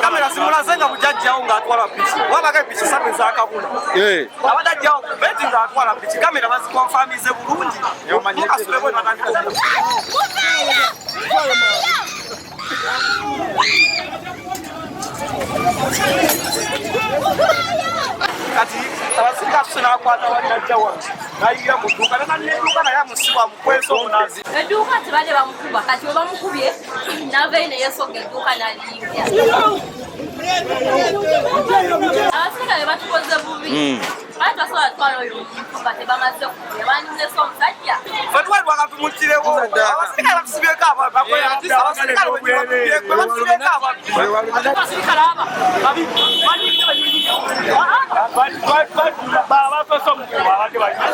Kamera zimulaze nga bujajjawo ng'atwala piki wabaga epiki satu ezakabula abadde ajjawo ku beti ng'atwala piki kamera bazikonfamize bulungi mukasule bwe batandika. Kati abasirika asuse n'akwata wali najja wange nayingira mu dduuka nenanedduuka naye amusiba mukwesa omunazi. Edduuka tebadde bamukuba, kati we bamukubye n'avayo neyesoga edduuka n'aliyingira. Abasirikale batukoze bubi. Bali tasobola twala oyo omuntu nga tebamaze kubya bandimulese omusajja. Fe twali twakatumutirewo abasirikale batusibyeko abasirikale batusibyeko ababbi. Abasirikale aba babi basoose omukuba abadde balina.